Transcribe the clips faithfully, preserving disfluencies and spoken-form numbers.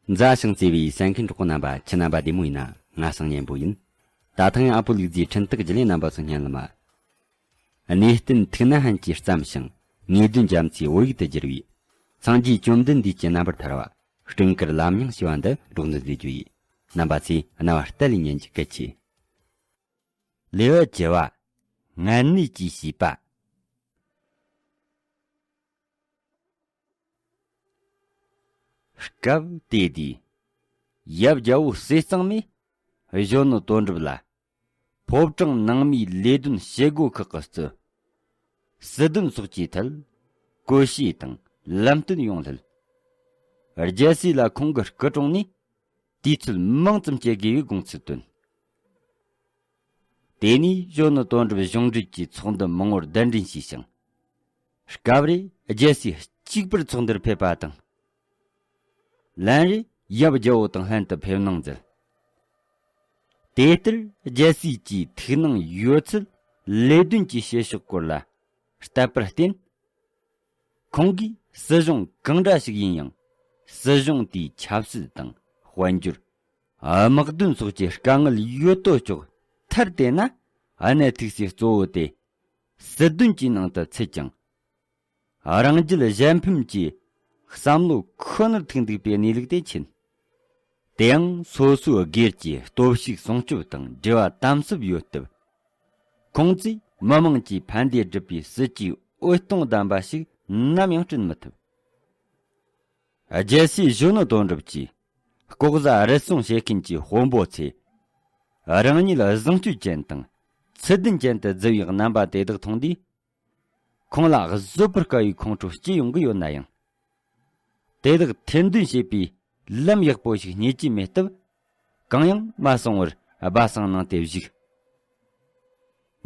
མཛའ་ཞིང་བརྩེ་བའི་གསན་མཁན་གྲོགས་པོ་རྣམ་པ། ཁྱེད་རྣམ་པ་བདེ་མོ་ཡིན་ན། ང་སང་ཉན་པོ་ཡིན། ད་ཐེངས་ཨ་པོ་ལུག་རྫིའི་འཕྲིན་སྟེགས་བརྒྱུད་ལས་རྣམ་པ་ཚོ་སྙན་ལམ། གནས་བརྟན་ཐུགས་ན་ཧན་གྱིས་བརྩམས་ཤིང་། ངེས་དོན་རྒྱ་མཚོའི་བོད་ཡིག་ཏུ་བསྒྱུར་བའི། སངས་རྒྱས་བཅོམ་ལྡན་འདས་ཀྱི་རྣམ་པར་ཐར་བ། སྤྲིན་དཀར་ལམ་རྙིང་ཞེས་པ་འདི་སྒྲོག་འདོན་མཛད་རྒྱུ་ཡིན། རྣམ་པ་ཚོས་རྣ་བ་གཏད་ལས་ཉན་རྒྱུ་གལ་ཆེ། ལེའུ་བཅུ་བ། ངན་ནུས་ཀྱིས་བྱིས་པ། སྐབས་དེ་དུས། ཡབ་རྒྱལ་པོ་ཟས་གཙང་མས་གཞོན་ནུ་དོན་གྲུབ་ལ། ཕོ་བྲང་ནང་མིའི་ལས་དོན་བྱེད་སྒོ་ཁག་གི་གཙོ། སྲིད་དོན་སོགས་ཀྱི་ཐད། བཀོད་བྱས་དང་ལམ་སྟོན་ཡོང་སླད། རྒྱལ་སྲས་ལ་ཁོང་གི་སྐུ་དྲུང་ནས། དུས་ཚོད་མང་ཙམ་སྤྱད་དགོས་པའི་དགོངས་ཚུལ་བཏོན། དེ་ནས་གཞོན་ནུ་དོན་གྲུབ་གཞུང་འབྲེལ་གྱི་ཚོགས་འདུ་མང་བོར་གདན་འདྲེན་བྱས་ཤིང་། སྐབས་རེ་རྒྱལ་སྲས་གཅིག་པུར་ཚོགས་འདུར་ཕེབས་པ་དང་། ལན་རེ་ཡབ་རྒྱལ་པོ་དང་ལྷན་དུ་ཕེབས་གནང་མཛད། དེ་ལྟར་རྒྱལ་སྲས་ཀྱི་ཐུགས་སྣང་ཡོད་ཚད་ལས་དོན་གྱི་བྱེད་ཕྱོགས་སྐོར་ལ་བསྟབས་པར་བརྟེན། ཁོང་གིས་སྲིད་གཞུང་གང་འདྲ་ཞིག་ཡིན་ཡང་། སྲིད་གཞུང་དེའི་ཆབ་སྲིད་དང་དཔལ་འབྱོར། དམག་དོན་སོགས་ཀྱི་དཀའ་ངལ་ཡོད་དོ་ཅོག་ཐར་བལྟས་ན། གནད་ཐུག་སའི་གཙོ་བོ་དེ་སྲིད་དོན་གྱི་ནང་དུ་ཚུད་ཀྱང་། རང་རྒྱལ་གཞན་ཕམ་གྱི་བསམ་བློ་ཁོ་ནར་ཐུག་འདུག་པའི་གནས་ལུགས་དེ་མཁྱེན། དེ་ཡང་སོ་སོའི་སྒེར་གྱི་སྟོབས་ཤུགས་སྲུང་སྐྱོབ་དང་འབྲེལ་བ་དམ་ཟབ་ཡོད་སྟབས། ཁོང་ཚོས་མི་དམངས་ཀྱི་ཕན་བདེ་སྒྲུབ་པའི་སྲིད་ཇུས་འོད་སྟོང་ལྡན་པ་ཞིག་ནམ་ཡང་བསྐྲུན་མི་ཐུབ། རྒྱལ་སྲས་གཞོན་ནུ་དོན་གྲུབ་ཀྱིས་ལྐོག་ཟ་རུལ་སུངས་བྱེད་མཁན་གྱི་དཔོན་པོ་ཚོས་རང་ཉིད་བཟང་སྤྱོད་ཅན་དང་ཚུལ་ལྡན་ཅན་དུ་བརྫི་བའི་རྣམ་པ་དེ་དག་མཐོང་དུས། ཁོང་ལ་བཟོད་པར་དཀའ་བའི་ཁོང་ཁྲོ་སྐྱེ་ཡོང་གི་ཡོད་ན་ཡང་། དེ་དག་ཐེར་འདོན་བྱེད་པའི་ལམ་ཡག་པོ་ཞིག་རྙེད་ཀྱི་མེད་སྟབས། གང་ཡང་མ་གསུང་བར་སྦ་གསང་གནང་སྟེ་བཞུགས།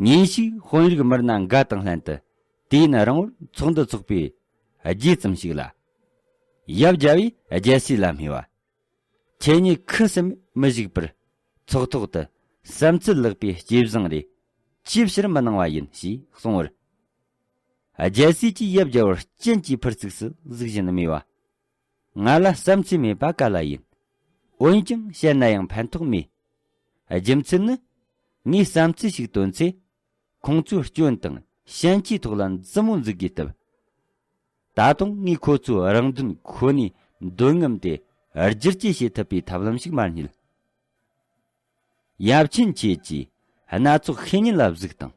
ཉིན་ཞིག་དཔོན་རིགས་མི་སྣ་འགའ་དང་ལྷན་དུ་དུས་ཡུན་རིང་བོར་ཚོགས་འདུ་འཚོགས་པའི་རྗེས་ཙམ་ཞིག་ལ། ཡབ་རྒྱལ་པོས་རྒྱལ་སྲས་ལ་སྨྲས་པ། ཁྱེད་གཉིས་ཁུ་སིམ་མི་བཞུགས་པར་ཚོགས་ཐོག་ཏུ་བསམ་ཚུལ་ལེགས་པའི་སྐྱེས་བཟང་རེ་ཅིའི་ཕྱིར་མི་གནང་བ་ཡིན་ཞེས་གསུངས་པར། རྒྱལ་སྲས་ཀྱིས་ཡབ་རྒྱལ་པོར་སྤྱན་གྱིས་ཕུར་ཚུགས་སུ་གཟིགས་བཞིན་སྨྲས་པ། ང་ལ་བསམ་ཚུལ་མེད་པ་ག་ལ་ཡིན། འོན་ཀྱང་བཤད་ན་ཡང་ཕན་ཐོགས་མེད། རྒྱུ་མཚན་ནི། ངས་བསམ་ཚུལ་ཞིག་བཏོན་ཚེ། ཁོང་ཚོའི་སྐྱོན་དང་ཞན་ཆའི་ཐོག་ལ་མཛུབ་མོ་འཛུགས་དགོས་སྟབས། ད་དུང་ངས་ཁོ་ཚོའི་རང་དོན་ཁོ་ནའི་འདོད་རྔམ་དེ་བསྒྱུར་བཅོས་བྱེད་ཐུབ་པའི་ཐབས་ལམ་ཞིག་མ་རྙེད། ཡབ་ཆེན་ཁྱེད་ཀྱིས་སྣ་ཚོགས་ཤེས་ཉེན་ལ་གཟིགས་དང་།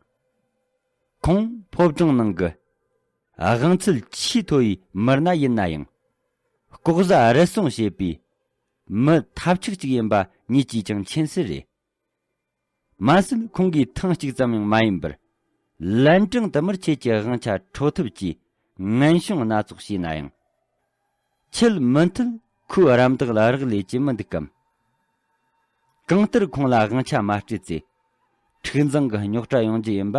ཁོང་ཕོ་བྲང་ནང་གི་དབང་ཚད་ཆེས་མཐོ་བའི་མི་སྣ་ཡིན་ན་ཡང་། ལྐོག་ཟ་རུལ་སུངས་བྱེད་པའི་མི་ཐབས་ཆག་ཅིག་ཡིན་པ་ཉིད་ཀྱིས་ཀྱང་མཁྱེན་གསལ་རེད། མ་ཟད་ཁོང་གིས་ཐེངས་གཅིག་ཙམ་ཡང་མ་ཡིན་པར། ལན་གྲངས་དུ་མར་ཁྱེད་ཀྱི་དབང་ཆ་འཕྲོག་ཐབས་ཀྱི་ངན་བྱུང་སྣ་ཚོགས་བྱས་ན་ཡང་། ཁྱེད་མུ་མཐུད་ཁོའི་རམ་འདེགས་ལ་རག་ལས་ཀྱི་མི་འདུག་གམ། གང་ལྟར་ཁོང་ལ་དབང་ཆ་མ་སྤྲད་ཚེ། འཁྲུག་འཛིང་གི་རྙོག་དྲ་ཡོང་རྒྱུ་ཡིན་པ་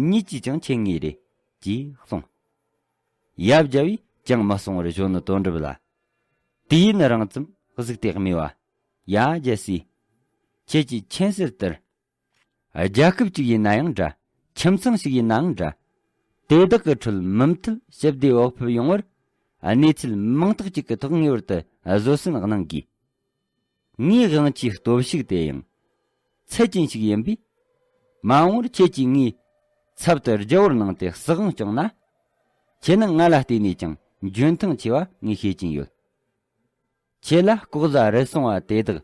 ཉིད་ཀྱིས་ཀྱང་མཁྱེན་ངེས་རེད། ཅེས་གསུངས། ཡབ་རྒྱལ་པོས་ཅང་མ་གསུང་བར་གཞོན་ནུ་དོན་གྲུབ་ལ། དུས་ཡུན་རིང་ཙམ་གཟིགས་ཏེ་སྨྲས་པ། ཡ་རྒྱལ་སྲས། ཁྱེད་ཀྱིས་མཁྱེན་གསལ་ལྟར། རྒྱལ་ཁབ་ཅིག་ཡིན་ན་ཡང་འདྲ། ཁྱིམ་ཚང་ཞིག་ཡིན་ནའང་འདྲ། དེ་དག་གི་ཁྲོད་མུ་མཐུད་ཞི་བདེ་འོག་ཕེབས་ཡོང་བར། གནས་ཚུལ་མང་དག་ཅིག་གི་ཐོག་ངེས་པར་དུ་བཟོད་བསྲན་གནང་དགོས། ངའི་དབང་ཆའི་སྟོབས་ཤུགས་དེ་ཡང་ཚད་ཅན་ཞིག་ཡིན་པས། མ་འོངས་པར་ཁྱེད་ཀྱིས་ངའི་ཚབ་ཏུ་རྒྱལ་བོར་གནང་སྟེ་སྲིད་དབང་སྐྱོང་ན། ཁྱེད་ནི་ང་ལ་བརྟེན་ནས་ཀྱང་འཇོན་ཐང་ཆེ་བ་ངས་ཤེས་ཀྱིན་ཡོད། ཁྱེད་ལ་ལྐོག་ཟ་རུལ་སུངས་པ་དེ་དག་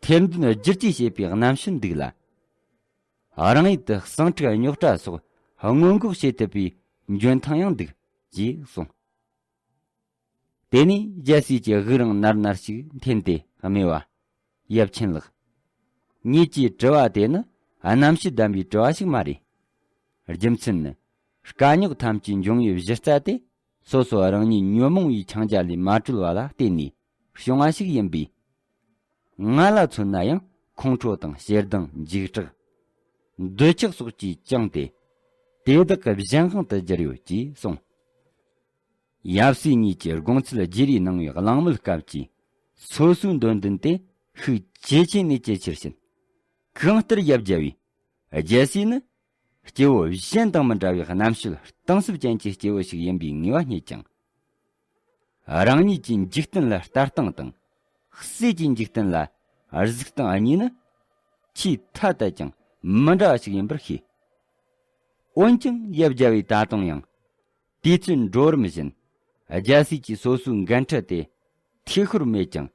ཐེར་འདོན་བསྒྱུར་བཅོས་བྱེད་པའི་རྣམ་དཔྱོད་འདུག་ལ། རང་ཡུལ་དུ་ཟིང་འཁྲུག་རྙོག་དྲ་སོགས་སྔོན་འགོག་བྱེད་ཐུབ་པའི་འཇོན་ཐང་ཡང་འདུག་ཅེས་གསུངས། དེ་ནས་རྒྱལ་སྲས་ཀྱི་དབུགས་རིང་ནར་ནར་ཞིག་འཐེན་ཏེ་སྨྲས་པ། ཡབ་ཆེན་ལགས། ངེད་ཀྱི་དྲི་བ་དེ་ནི་རྣམ་དཔྱོད་ལྡན་པའི་དྲི་བ་ཞིག་མ་རེད། རྒྱུ་མཚན་ནི། དཀའ་རྙོག་ཐམས་ཅད་འབྱུང་བའི་གཞི་རྩ་དེ། སོ་སོ་རང་ཉིད་ཉོན་མོངས་པའི་འཆིང་རྒྱ་ལས་མ་གྲོལ་བ་ལ་བརྟེན་ནས་བྱུང་བ་ཞིག་ཡིན་པས། ང་ལ་མཚོན་ན་ཡང་ཁོང་ཁྲོ་དང་ཞེ་སྡང་འཇིགས་སྐྲག་འདོད་ཆགས་སོགས་ཀྱིས་བཅིངས་ཏེ། དེ་དག་གི་གཞན་དབང་དུ་གྱུར་ཡོད་ཅེས་གསུངས། ཡབ་སྲས་གཉིས་ཀྱིས་དགོངས་ཚུལ་བརྗེ་རེས་གནང་བའི་གླེང་མོལ་སྐབས་ཀྱི་སོ་སོའི་འདོད་འདུན་དེ་ཤུགས་ཇེ་ཆེ་ནས་ཇེ་ཆེར་ཕྱིན། གང་ལྟར་ཡབ་རྒྱལ་བས། རྒྱལ་སྲས་ནི་སྐྱེ་བོ་གཞན་དང་མི་འདྲ་བའི་རྣམ་དཔྱོད་གཏིང་ཟབ་ཅན་གྱི་སྐྱེ་བོ་ཞིག་ཡིན་པའི་ངེས་པ་རྙེད་ཀྱང་། རང་ཉིད་ཀྱི་འཇིག་རྟེན་ལ་ལྟ་སྟངས་དང་ སྲས་ཀྱི་འཇིག་རྟེན་ལ་གཟིགས་སྟངས་གཉིས་ནི་ཆེས་ཐ་དད་ཅིང་མི་འདྲ་བ་ཞིག་ཡིན་པར་ཤེས། འོན་ཀྱང་ཡབ་རྒྱལ་བོས་ད་དུང་ཡང་དུས་ཚོད་འགྲོ་རིམ་བཞིན་རྒྱལ་སྲས་ཀྱིས་སོ་སོའི་འགན་འཁྲི་དེ་འཐུས་ཤོར་མེད་ཅིང་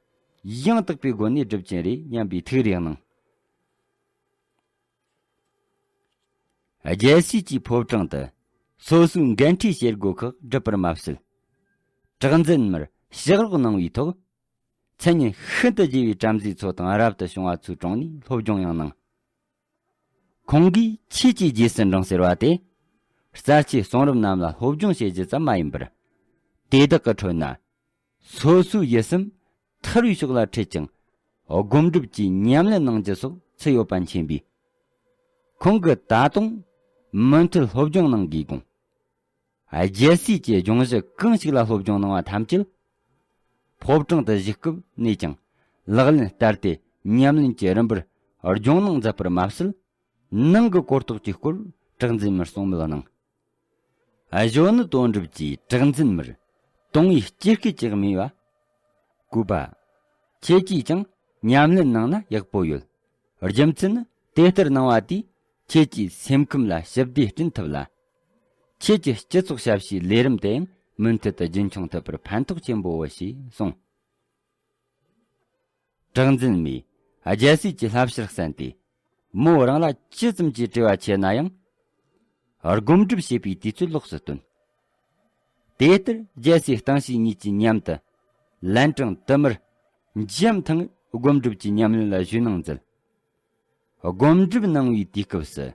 ཡང་དག་པའི་སྒོ་ནས་སྒྲུབ་ཀྱིན་རེད་སྙམ་པའི་ཐུགས་རེ་གནང་། རྒྱལ་སྲས་ཀྱིས་ཕོ་བྲང་དུ་སོ་སོའི་འགན་འཁྲིའི་བྱེད་སྒོ་ཁག་སྒྲུབ་པར་མ་ཟད། གྲགས་འཛིན་མར་ཕྱག་རོགས་གནང་བའི་ཐོག་མཚན་སྙན་ཤིན་ཏུ་རྒྱས་པའི་བྲམ་ཟེ་ཚོ་དང་རབ་ཏུ་བྱུང་བ་ཚོའི་དྲུང་ནས་སློབ་སྦྱོང་ཡང་གནང་། ཁོང་གིས་ཁྱེད་ཀྱི་རྗེས་སུ་འབྲང་ཟེར་བ་དེ། རྩ་ཆེའི་གསུང་རབ་རྣམས་ལ་སློབ་སྦྱོང་བྱེད་རྒྱུ་ཙམ་མ་ཡིན་པར། དེ་དག་གི་ཁྲོད་ན། སོ་སོའི་ཡིད་སེམས་ཐར་བའི་ཕྱོགས་ལ་ཁྲིད་ཅིང་། སྒོམ་སྒྲུབ་ཀྱི་ཉམས་ལེན་གནང་རྒྱུ་སོགས་ཚུད་ཡོད་པ་མཁྱེན་པས། ཁོང་གིས་ད་དུང་མུ་མཐུད་སློབ་སྦྱོང་གནང་དགོས་དགོངས། རྒྱལ་སྲས་ཀྱི་སྦྱོང་གཞི་གང་ཞིག་ལ་སློབ་སྦྱོང་གནང་བ་ཐམས་ཅད། ཕོ་བྲང་དུ་བཞུགས་སྐབས་ནས་ཀྱང་ལག་ལེན་བསྟར་ཏེ་ཉམས་ལེན་གྱི་རིམ་པར་སྦྱོང་གནང་མཛད་པར་མ་ཟད། ནང་གི་གོ་རྟོགས་ཀྱི་སྐོར་གྲགས་འཛིན་མར་གསུང་མོལ་གནང་། གཞོན་ནུ་དོན་གྲུབ་ཀྱིས་གྲགས་འཛིན་མར་དུང་བའི་སྐྱེ་སྐད་ཅིག་སྨྲས་པ། སྐུ་པ། ཁྱེད་ཀྱིས་ཀྱང་ཉམས་ལེན་གནང་ན་ཡག་པོ་ཡོད། རྒྱུ་མཚན་ནི་དེ་ལྟར་གནང་བ་དེས་ཁྱེད་ཀྱི་སེམས་ཁམས་ལ་ཞི་བདེ་བསྐྲུན་ཐུབ་ལ། ཁྱེད་ཀྱི་སྤྱི་ཚོགས་ཞབས་ཞུའི་ལས་རིམ་དེ་ཡང་མུ་མཐུད་དུ་རྒྱུན་འཁྱོངས་ཐུབ་པར་ཕན་ཐོགས་ཆེན་པོ་ཞེས་གསུངས། གྲགས་འཛིན་མས་རྒྱལ་སྲས་ཀྱི་བསླབ་བྱར་གསན་ཏེ། མོ་རང་ལ་ཅི་ཙམ་གྱིས་བྲེལ་བ་ཆེ་ན་ཡང་། སྒོམ་སྒྲུབ་བྱེད་པའི་དུས་ཚོད་ལོགས་སུ་བཏོན། དེ་ལྟར་རྒྱལ་སྲས་སྟངས་ཞེས་གཉིས་ཀྱིས་མཉམ་དུ། ལན་གྲངས་དུ་མར་འཇམ་ཐང་སྒོམ་སྒྲུབ་ཀྱི་ཉམས་ལེན་ལ་གཞོལ་གནང་མཛད། སྒོམ་སྒྲུབ་གནང་བའི་དུས་སྐབས་སུ།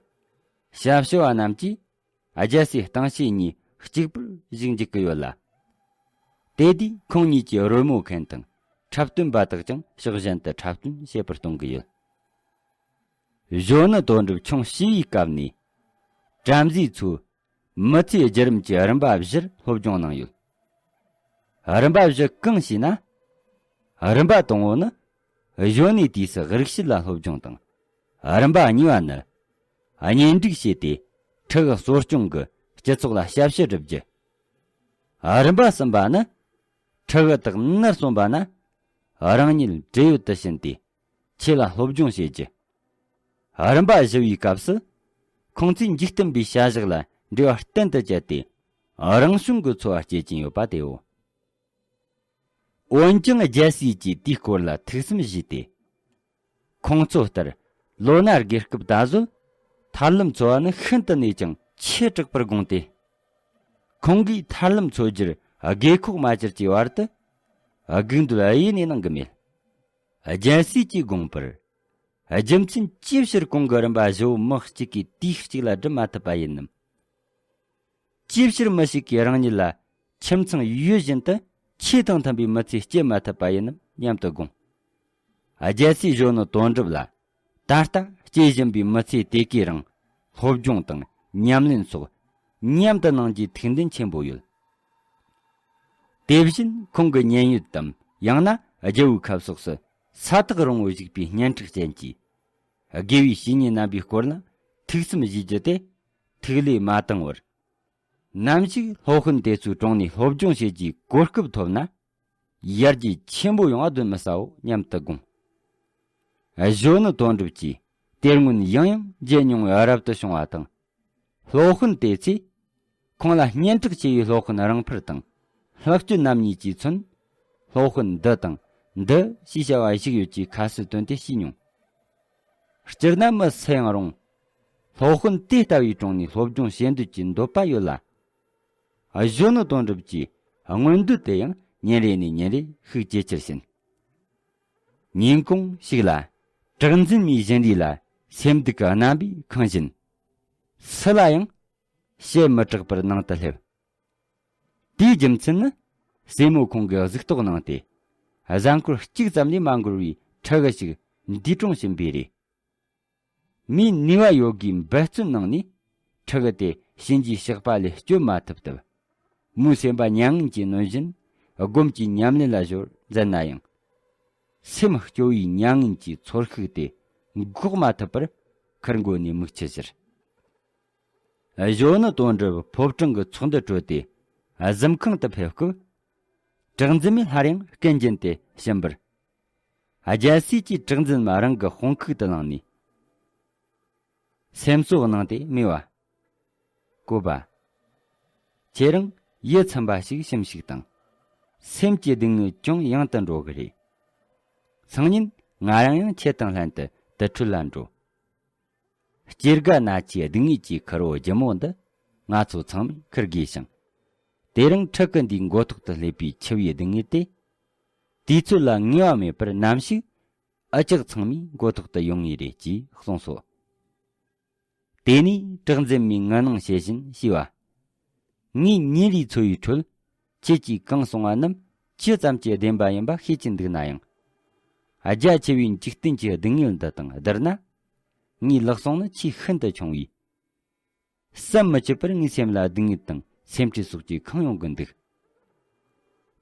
ཞབས་ཞུ་བ་རྣམས་ཀྱིས། རྒྱལ་སྲས་སྟངས་ཞེས་གཉིས་གཅིག་པུར་བཞུགས་འཇུག་གི་ཡོད་ལ། དེ་དུས་ཁོང་གཉིས་ཀྱི་རོལ་མོ་མཁན་དང་འཁྲབ་སྟོན་པ་དག་ཀྱང་ཕྱོགས་གཞན་དུ་འཁྲབ་སྟོན་བྱེད་པར་གཏོང་གི་ཡོད། གཞོན་ནུ་དོན་གྲུབ་ཆུང་བྱིས་པའི་སྐབས་ནས། བྲམ་ཟེ་ཚོས་མི་ཚེའི་བརྒྱུད་རིམ་གྱི་རིམ་པ་བཞིར་སློབ་སྦྱོང་གནང་ཡོད། རིམ་པ་བཞི་གང་ཞེ་ན། རིམ་པ་དང་པོ་ནི། གཞོན་ནུའི་དུས་སུ་རིག་བྱེད་ལ་སློབ་སྦྱོང་དང་། རིམ་པ་གཉིས་པ་ནི། གཉེན་སྒྲིག་བྱས་ཏེ། ཕྲུ་གུ་གསོ་སྐྱོང་གི་སྤྱི་ཚོགས་ལ་ཞབས་ཞུ་བསྒྲུབ་རྒྱུ། རིམ་པ་གསུམ་པ་ནི། ཕྲུ་གུ་དག་ནར་སོན་པ་ན། རང་ཉིད་བགྲེས་ཡོལ་དུ་ཕྱིན་ཏེ། ཆོས་ལ་སློབ་སྦྱོང་བྱེད་རྒྱུ། རིམ་པ་བཞི་བའི་སྐབས་སུ། ཁོང་ཚོས་འཇིག་རྟེན་པའི་བྱ་གཞག་ལ་འབྲེལ་བ་གཏན་དུ་བཅད་དེ། རང་བྱུང་གི་འཚོ་བ་སྐྱེལ་གྱིན་ཡོད་པ་དེའོ། འོན་ཀྱང་རྒྱལ་སྲས་ཀྱིས་དེའི་སྐོར་ལ་ཐུགས་བསམ་བཞེས་ཏེ། ཁོང་ཚོ་ལྟར་ལོ་ན་རྒས་སྐབས་ད་གཟོད་ཐར་ལམ་འཚོལ་བ་ནི་ཤིན་ཏུ་ནས་ཀྱང་ཆེས་དྲག་པར་དགོངས་ཏེ། ཁོང་གིས་ཐར་ལམ་འཚོལ་རྒྱུར་དགོས་མཁོ་མ་གྱུར་གྱི་བར་དུ་སྒུག་འདོད་ཡེ་ནས་གནང་གི་མེད། རྒྱལ་སྲས་ཀྱིས་དགོངས་པར། རྒྱུ་མཚན་ཅིའི་ཕྱིར་གོང་གི་རིམ་པ་བཞི་བོ་མི་གཅིག་གིས་དུས་གཅིག་ལ་སྒྲུབ་མ་ཐུབ་པ་ཡིན་ནམ། ཅིའི་ཕྱིར་མི་ཞིག་གིས་རང་ཉིད་ལ་ཁྱིམ་ཚང་ཡོད་བཞིན་དུ་ཆོས་དང་མཐུན་པའི་མི་ཚེ་སྐྱེལ་མ་ཐུབ་པ་ཡིན་ནམ་སྙམ་དུ་དགོངས། རྒྱལ་སྲས་གཞོན་ནུ་དོན་གྲུབ་ལ་ད་ལྟ་སྐྱེལ་བཞིན་པའི་མི་ཚེ་དེ་གའི་རིང་སློབ་སྦྱོང་དང་ཉམས་ལེན་སོགས་མཉམ་དུ་གནང་རྒྱུའི་ཐུགས་འདུན་ཆེན་པོ་ཡོད། དེ་བཞིན་ཁོང་གི་མཉན་ཡོད་དམ་ཡང་ན་རྒྱལ་བོའི་ཁབ་སོགས་སུ་ས་ཐག་རིང་བོ་བཞུགས་པའི་སྙན་གྲགས་ཅན་གྱི་དགེ་བའི་བཤེས་གཉེན་རྣམ་པའི་སྐོར་ལ་ཐུགས་བསམ་བཞེས་རྒྱུ་དེ་ཐུགས་ལས་མ་བཏང་བར། ནམ་ཞིག་སློབ་དཔོན་དེ་ཚོའི་དྲུང་ནས་སློབ་སྦྱོང་བྱེད་རྒྱུའི་གོ་སྐབས་ཐོབ་ན། ཡར་རྒྱས་ཆེན་པོ་ཡོང་བ་གདོན་མི་ཟའོ་སྙམ་དུ་དགོངས། གཞོན་ནུ་དོན་གྲུབ་ཀྱིས་དེ་སྔོན་ཡང་ཡང་མཇལ་མྱོང་བའི་རབ་ཏུ་བྱུང་བ་དང་། སློབ་དཔོན་དེ་ཚོས་ཁོང་ལ་སྙན་གྲགས་ཆེ་བའི་སློབ་དཔོན་རིང་འཕེལ་དང་ལྷག་སྤྱོད་རྣམ་གཉིས་ཀྱིས་མཚོན། སློབ་དཔོན་འདི་དང་འདི་ཞེས་བྱ་བ་ཞིག་ཡོད་ཅེས་ཁ་གསལ་བཏོན་ཏེ་བཤད་མྱོང་། སྤྱིར་ན་མི་སུ་ཡང་རུང་། སློབ་དཔོན་དེ་ལྟ་བུའི་དྲུང་ནས་སློབ་སྦྱོང་བྱེད་འདོད་ཀྱི་འདོད་པ་ཡོད་ལ། གཞོན་ནུ་དོན་གྲུབ་ཀྱི་མངོན་འདོད་དེ་ཡང་ཉིན་རེ་ནས་ཉིན་རེ་ཤུགས་ཇེ་ཆེར་ཕྱིན། ཉིན་གུང་ཞིག་ལ་གྲགས་འཛིན་མའི་བཞིན་རས་ལ་སེམས་སྡུག་གི་རྣམ་པས་ཁེངས་བཞིན། སུ་ལ་ཡང་བཤད་མི་དྲག་པར་ནང་དུ་སླེབས། དེའི་རྒྱུ་མཚན་ནི་སྲས་མོ་ཁོང་གིས་གཟིགས་རྟོག་གནང་སྟེ། གཟའ་འཁོར་གཅིག་ཙམ་ལས་མ་འགོར་བའི་ཕྲུ་གུ་ཞིག་འདས་གྲོངས་ཕྱིན་པས་རེད། མིའི་ནུས་པ་ཡོད་དགུའི་འབད་བརྩོན་གནང་ནས་ཕྲུ་གུ་དེ་གཤིན་རྗེའི་ལྕགས་པ་ལས་སྐྱོབ་མ་ཐུབ་སྟབས། མོའི་སེམས་པ་མྱ་ངན་གྱིས་ནོན་བཞིན་སྒོམ་གྱི་ཉམས་ལེན་ལ་གཞོལ་མཛད་ན་ཡང་། སེམས་སྐྱོ་བའི་མྱ་ངན་གྱི་ཚོར་ཤུགས་དེ་འགོག་མ་ཐུབ་པར་ཁུར་མགོ་ནས་མིག་ཆུ་ཤར། གཞོན་ནུ་དོན་གྲུབ་ཕོ་བྲང་གི་ཚོགས་འདུ་གྲོལ་ཏེ་གཟིམ་ཁང་དུ་ཕེབས་སྐབས། གྲགས་འཛིན་མས་སླར་ཡང་སྐད་འབྱིན་ཏེ་བྱིན་པར། རྒྱལ་སྲས་ཀྱིས་གྲགས་འཛིན་མ་རང་གི་དཔུང་ཁུག་ཏུ་བླངས་ནས། སེམས་གསོ་གནང་སྟེ་སྨྲས་པ། བཀོད་པ། ཁྱེད་རང་ཡིད་ཚིམ་པ་ཞིག་ཞིམ་ཞིག་དང་། སེམས་ཀྱི་སྡུག་བསྔལ་ཅུང་ཡང་དུ་འགྲོ་གི་རེད། སང་ཉིན་ང་རང་ཡང་ཁྱེད་དང་ལྷན་དུ་དུར་ཁྲོད་ལ་འགྲོ། སྐྱེ་རྒ་ན་འཆིའི་སྡུག་བསྔལ་གྱི་ཁུར་བོ་ལྗིད་མོ་འདི་ང་ཚོ་ཚང་མས་འཁུར་དགོས་ཤིང་། དེ་རིང་ཕྲུ་གུ་འདིའི་མགོ་ཐོག་ཏུ་སླེབས་པའི་འཆི་བའི་སྡུག་བསྔལ་དེ། དུས་ཚོད་ལ་ངེས་པ་མེད་པར་ནམ་ཞིག་འུ་ཅག་ཚང་མའི་མགོ་ཐོག་ཏུ་ཡོང་ངེས་རེད་ཅེས་གསུངས་སོ། དེ་ནས་གྲགས་འཛིན་མས་ངུ་གནང་བྱེད་བཞིན་ཞུས་པ། ངས་ཉིན་རེའི་འཚོ་བའི་ཁྲོད། ཁྱེད་ཀྱིས་གང་གསུང་བ་རྣམས་ཇི་ཙམ་གྱི་བདེན་པ་ཡིན་པ་ཤེས་ཀྱིན་འདུག་ན་ཡང་། རྒྱ་ཆེ་བའི་འཇིག་རྟེན་གྱི་སྡུག་བསྔལ་འདི་དང་བསྡུར་ན། ངའི་ལག་ཟུང་ནི་ཆེས་ཤིན་ཏུ་ཆུང་བས། བསམ་མི་ཁྱབ་པར་ངའི་སེམས་ལ་སྡུག་བསྔལ་དང་སེམས་ཁྲལ་སོགས་ཀྱིས་ཁེངས་ཡོང་གི་འདུག་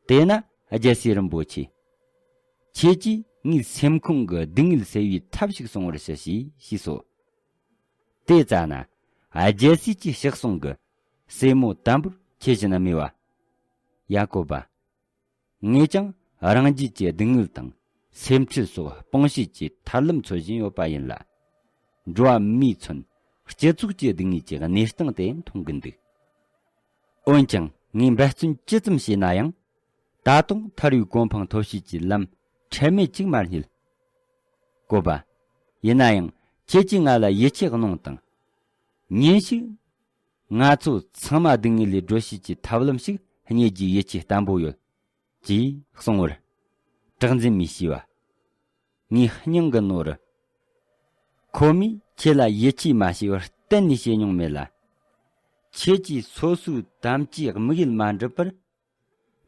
དེས་ན་རྒྱལ་སྲས་རིན་པོ་ཆེ། ཁྱེད་ཀྱིས་ངའི་སེམས་ཁོང་གི་སྡུག་བསྔལ་སེལ་བའི་ཐབས་ཤིག་གསུང་བར་ཞུ་ཞེས་ཞུས་སོ། དེ་ཙ་ན་རྒྱལ་སྲས་ཀྱི་ཕྱག་ཟུང་གིས་སྲས་མོ་དམ་པོར་ཁྱེར་བཞིན་སྨྲས་པ། ཡ་ཀོ་བ། ངས་ཀྱང་རང་རྒྱལ་གྱི་སྡུག་བསྔལ་དང་སེམས་ཁྲལ་སོགས་སྤོང་བྱེད་ཀྱི་ཐར་ལམ་འཚོལ་བཞིན་ཡོད་པ་ཡིན་ལ། འགྲོ་བ་མིའི་མཚོན་སྤྱི་ཚོགས་ཀྱི་སྡུག་བསྔལ་གྱི་གནས་སྟངས་དེ་མཐོང་གི་འདུག་འོན་ཀྱང་ངས་འབད་བརྩོན་ཇི་ཙམ་བྱས་ན་ཡང་། ད་དུང་ཐར་བའི་གོ་འཕང་ཐོབ་བྱེད་ཀྱི་ལམ་ཁྲེལ་མེད་ཅིག་མ་རྙེད། བཀོད་པ། ཡིན་ན་ཡང་ཁྱེད་ཀྱིས་ང་ལ་ཡིད་ཆེས་གནང་དང་། ཉིན་ཞིག་ང་ཚོ་ཚང་མ་སྡུག་བསྔལ་ལས་སྒྲོལ་བྱེད་ཀྱི་ཐབས་ལམ་ཞིག་རྙེད་རྒྱུའི་ཡིད་ཆེས་བརྟན་པོ་ཡོད། ཅེས་གསུངས་པར། གྲགས་འཛིན་མས་ཞུས་པ། ངའི་སྙིང་གི་ནོར། ཁོ་མོས་ཁྱེད་ལ་ཡིད་ཆེས་མ་བྱས་པར་གཏན་ནས་བྱེད་མྱོང་མེད་ལ། ཁྱེད་ཀྱིས་སོ་སོའི་དམ་བཅའི་དམིགས་ཡུལ་མ་འགྲུབ་པར།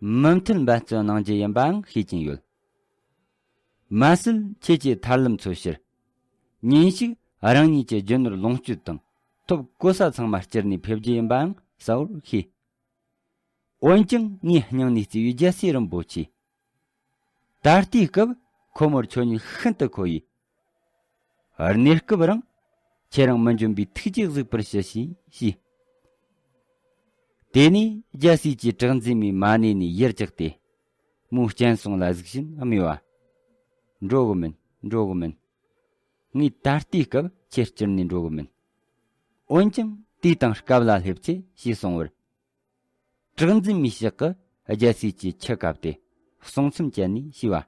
མུ་མཐུད་འབད་བརྩོན་གནང་རྒྱུ་ཡིན་པའང་ཤེས་ཀྱིན་ཡོད། མ་ཟད་ཁྱེད་ཀྱིས་ཐར་ལམ་འཚོལ་ཕྱིར། ཉིན་ཞིག་རང་ཉིད་ཀྱི་རྒྱུ་ནོར་ལོངས་སྤྱོད་དང་ཐོབ་གོ་ས་ཚང་མ་སྤྱིར་ནས་ཕེབས་རྒྱུ་ཡིན་པའང་གསལ་བོར་ཤེས། འོན་ཀྱང་ངའི་སྙིང་ནས་བརྩེ་བའི་རྒྱལ་སྲས་རིན་པོ་ཆེ། ད་ལྟའི་སྐབས་ཁོ་མོར་ཁྱོད་ཉིད་ཤིན་ཏུ་མཁོ་བས། གནས་སྐབས་རིང་ཁྱེད་རང་མི་འཇོན་པའི་ཐུགས་རྗེས་གཟིགས་པར་ཞུ་ཞེས་ཞུས། དེ་ནས་རྒྱལ་སྲས་ཀྱིས་གྲགས་འཛིན་མའི་མ་ཎི་ནས་ཡར་བཀྱགས་ཏེ། མོའི་སྤྱན་ཟུང་ལ་གཟིགས་བཞིན་སྨྲས་པ། འགྲོ་གི་མིན། འགྲོ་གི་མིན། ངས་ད་ལྟའི་སྐབས་ཁྱེད་སྐྱུར་ནས་འགྲོ་གི་མིན། འོན་ཀྱང་དུས་དང་སྐབས་ལ་སླེབས་ཚེ་ཞེས་གསུངས་པར། གྲགས་འཛིན་མའི་ཕྱག་གིས་རྒྱལ་སྲས་ཀྱི་ཁྱི་བཀབ་སྟེ་གསུང་མཚམས་བཅད་ནས་ཞུས་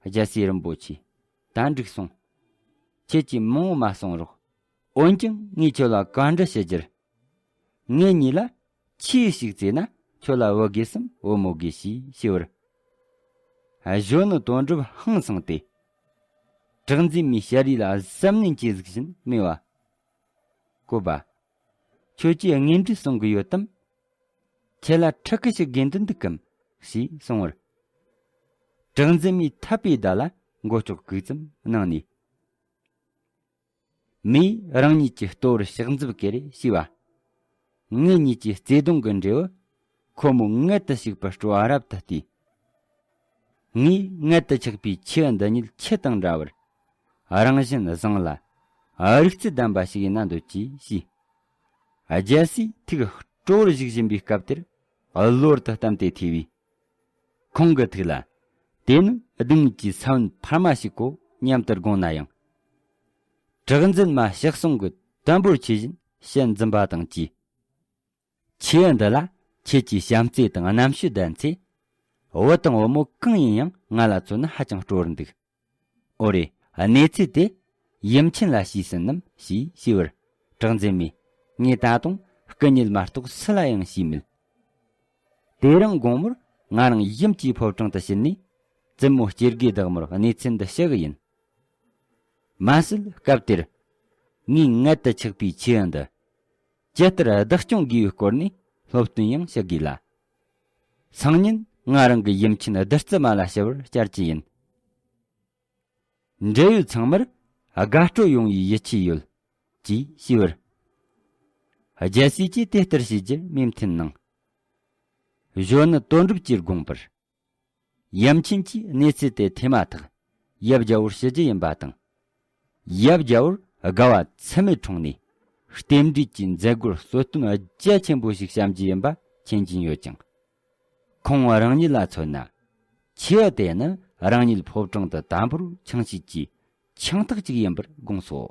པ། རྒྱལ་སྲས་རིན་པོ་ཆེ། ད་འགྲིག་སོང་། ཁྱེད་ཀྱིས་མང་བོ་མ་གསུང་རོགས། འོན་ཀྱང་ངས་ཁྱོད་ལ་བཀའ་འདྲི་ཞུ་རྒྱུར། ངེད་གཉིས་ལ་ཆུ་ཞིག་བཙལ་ན་ཁྱོད་ལ་བུ་དགོས་སམ་བུ་མོ་དགོས་ཞེས་ཞུས་པར། གཞོན་ནུ་དོན་གྲུབ་ཧང་སངས་ཏེ། གྲགས་འཛིན་མའི་ཞལ་རས་ལ་བསམ་ནས་ཅི་ཟིག་བཞིན་སྨྲས་པ། བཀོད་པ། ཁྱོད་ཀྱིས་དངོས་འབྲེལ་གསུང་གི་ཡོད་དམ། ཁྱེད་ལ་ཕྲུ་གུ་ཞིག་དགོས་འདུན་འདུག་གམ། ཞེས་གསུངས་པར། གྲགས་འཛིན་མའི་ཐད་པའི་བརྡ་ལ་མགོ་ལྕོག་གུག་ཙམ་གནང་ནས། མོས་རང་ཉིད་ཀྱི་ལྟོ་བར་ཕྱག་མཛུབ་ཀེར་ཞུས་པ། ངེད་གཉིས་ཀྱི་བརྩེ་དུང་གི་འབྲས་བུ། ཁོ་མོའི་མངལ་དུ་ཞུགས་པའི་སྤྲོ་བ་རབ་ཏུ་བརྟས། ངས་མངལ་དུ་ཆགས་པའི་ཁྱི་འདི་ཉིད་ཁྱི་དང་འདྲ་བར། རང་བཞིན་བཟང་ལ། རིག་རྩལ་ལྡན་པ་ཞིག་ཡིན་ན་འདོད་ཀྱིས་ཞུས། རྒྱལ་སྲས་ཐུགས་སྤྲོ་བར་བཞུགས་བཞིན་པའི་སྐབས་དེར། གློ་བུར་དུ་གཏམ་དེ་ཐོས་པས། ཁོང་གི་ཐུགས་ལ། དེ་ནི་སྡུག་བསྔལ་གྱི་ས་བོན་འཕར་མ་ཞིག་གོ་སྙམ་དུ་དགོངས་ན་ཡང་། གྲགས་འཛིན་མ་ཕྱག་ཟུང་གིས་དམ་པོར་ཁྱེར་བཞིན་ཞལ་འཛུམ་པ་དང་བཅས། ཁྱི་འདི་ལ་ཁྱེད་ཀྱིས་བྱམས་བརྩེ་དང་རྣམ་དཔྱོད་ལྡན་ཚེ། བུ་དང་བུ་མོ་གང་ཡིན་ཡང་ང་ལ་མཚོན་ན་ཧ་ཅང་སྤྲོ་བར་འདུག་འོ་རེད། གནས་ཚུལ་དེ་ཡུམ་ཆེན་ལ་ཞུས་ཟིན་ནམ་ཞེས་ཞུས་པར། གྲགས་འཛིན་མས། ངས་ད་དུང་སྐུ་ཉིད་མ་གཏོགས་སུ་ལ་ཡང་ཞུས་མེད། དེ་རིང་དགོང་མོར་ང་རང་ཡུམ་གྱི་ཕོ་བྲང་དུ་ཕྱིན་ནས། བཙུན་མོ་སྐྱེ་དགུའི་བདག་མོར་གནས་ཚུལ་འདི་ཞུ་གི་ཡིན། མ་ཟད་སྐབས་དེར། ངའི་མངལ་དུ་ཆགས་པའི་ཁྱི་འདི། ཇི་ལྟར་བདག་སྐྱོང་དགོས་པའི་སྐོར་ནས་སློབ་སྟོན་ཡང་ཞུ་དགོས་ལ། སང་ཉིན་ང་རང་གི་ཡུམ་ཆེན་བདུད་རྩི་མ་ལ་ཞུ་བར་བཅར་གྱི་ཡིན། འབྲེལ་ཡོད་ཚང་མར་དགའ་སྤྲོ་ཡོང་བའི་ཡིད་ཆེས་ཡོད། ཅེས་ཞུས་པར། རྒྱལ་སྲས་ཀྱིས་དེ་ལྟར་བྱེད་རྒྱུར་མོས་མཐུན་གནང་། གཞོན་ནུ་དོན་གྲུབ་ཀྱིས་དགོངས་པར། ཡུམ་ཆེན་གྱིས་གནས་ཚུལ་དེ་ཐོས་མ་ཐག་ཡབ་རྒྱལ་པོར་ཞུ་རྒྱུ་ཡིན་པ་དང་། ཡབ་རྒྱལ་པོར་དགའ་བ་ཚད་མེད་འཁྲུངས་ནས། རྟེན་འབྲེལ་གྱི་མཛད་སྒོར་གསོལ་སྟོན་རྒྱ་ཆེན་པོ་ཞིག་བཤམས་རྒྱུ་ཡིན་པ་མཁྱེན་གྱིན་ཡོད་ཀྱང་། ཁོང་རང་ཉིད་ལ་མཚོན་ན། ཁྱི་དེ་ནི་ རང་ཉིད་ཕོ་བྲང་དུ་དམ་པོར་འཆིང་བྱེད་ཀྱི་འཆིང་ཐག་ཅིག་ཡིན་པར་དགོངས་སོ།